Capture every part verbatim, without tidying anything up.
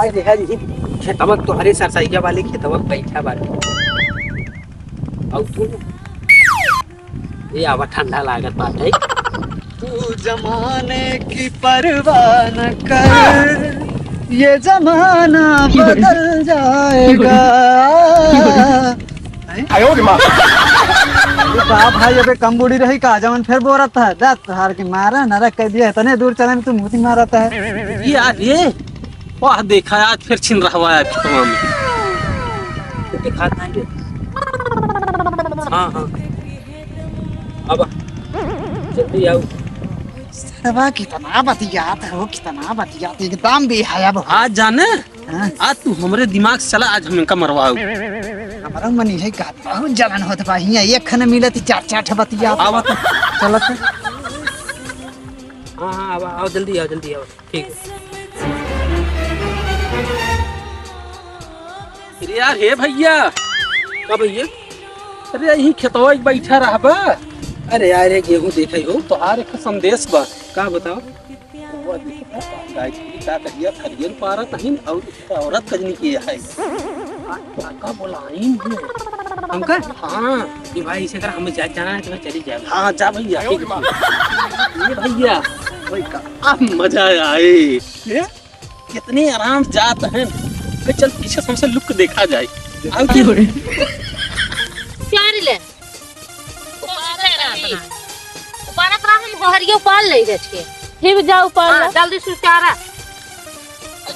आज देखा जी, खेतवा तोहरे सरसैया वाले खेतवा बैठा बाटे। और तू, ये आवा, ठंडा लागत बाटे। तू जमाने की परवाह न कर, ये जमाना बदल जाएगा। आयो रे माँ। अरे बा भाई, अबे कम बूढ़ी रही का, जवन फिर बोलत है, दस हार के मारा नरक कर दिया, इतने दूर चले में तू मुँह मारत है। ये यार, ये वाह, देखा आज फिर छिन रहवा है खेतवा में। दिखात नहीं बे। हाँ, हाँ। अब जल्दी आओ। सरवा कितना बतियात हो, कितना बतियात, एकदम बेहया बहुत। आज जाने, हाँ। आज तू हमरे दिमाग से चला, आज हम इनका मरवाओ। हमारा मन यही कहत, बहुत जलन होत बा, हियाँ एक खन मिलत ही चार चार ठे बतियात। आवा तो। चलत। हाँ, हाँ, आवा, आओ, जल्दी आओ, जल्दी आओ। ठीक है। अरे यार, हे भैया। का भैया? अरे, यही खेतवा एक बैठा रहबा। अरे यार, ये गेहूं देखे हो। तोहार एक संदेश बा। का बताओ? वो देखा, गाय की का करिया खरियन पारत हइन और औरत कजनी की है। का, का बोलाइन है? हमका? हाँ, ये भाई, इसे अगर हमें जा-, जाना है तो मैं चली जाए। हाँ, जा भैया, ठीक है। ये भैया, भाई का, अब मजा आए। ये कितने आराम से जात हैं। भाई, चल, पीछे से हमसे लुक देखा जाए। आओ, की हो रे? प्यार ले। उपारत रहा अपना। उपारत रहा, हम गोहरिया उपार ले गए थे। फिर जाओ उपार हाँ, ला। जल्दी से उतारा।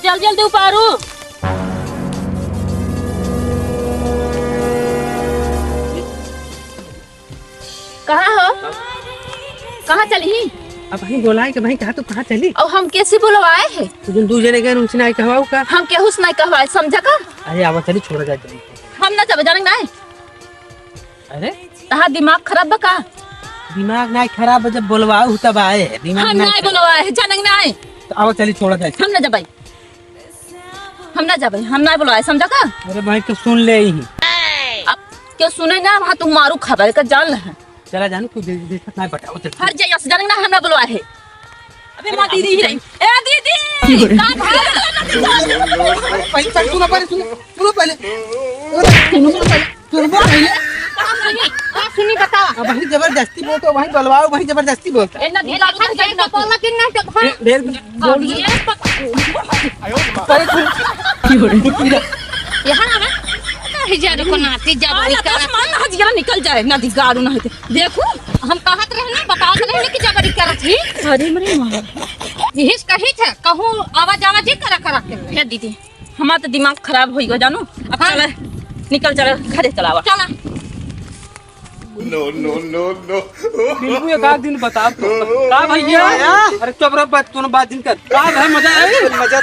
जल्दी, जल्दी उपारू। कहाँ हो? हाँ। कहाँ चली? अब भाई बोलाए के भाई, कहाँ तू कहाँ चली? और हम कैसे बुलवाए हैं? तू जन दू जने गए, उनसे नहीं कहवाऊ का? हम केहू से नहीं कहवाए, समझा का? अरे आवा चली, छोड़ा जाए चली। हम ना जाबे, जाने नहीं। अरे? तहार दिमाग खराब बा का? दिमाग नहीं खराब बा, जब बोलवाऊ तब आए हैं, दिमाग हम नहीं नहीं खराब। बोलवाए हैं, जाने नहीं। तो आवा चली, छोड़ा जाए। हम ना जाबे। हम ना जाबे, हम ना बोलवाए, समझा का? अरे भाई, तो सुन ले ही। अब क्यों सुने ना, वहाँ तू मारू खबर का जान ले। चला जानू, तू दे-, देखत ना बताओ, चल। हर जगह से जाने ना, हम ना बोलवाए है। अबे माँ दीदी ही रही। ए दीदी! का भाई? पहले, पहले सुनो, पहले सुनो, सुनो पहले। सुनो पहले। सुनी, का सुनी बतावा। अब वहीं जबरदस्ती बोलतो, वहीं बलवाओ, वहीं जबरदस्ती बोलता। ए, ना, ए, ना, ना, ना, बोला कि ना, तो हाँ। ए, ढेर बोल। अब ये तो पहले सुन। की हो रही? यहाँ आवे। नहीं जाने को नाती जबरी हाँ, करत। ना, ना, हजिया निकल जाए, ना दिगाड़ू ना होते। देखू, हम कहत रहे ना, बतावत रहे ना कि जबरी करत ही। अरे मरे माँ। यही कही थे, कहूँ आवाज आवाज ही करा करा के। हे दीदी, हमार तो दिमाग खराब होई गो जानू। अब हाँ। चले, निकल चले, घरे चलावा। चला। No, no, no, no। बिल्कुल एक आध दिन बता तो। का भैया? अरे चुप रह, बात, तूने बात दिन कर। का भाई मजा आए? मजा।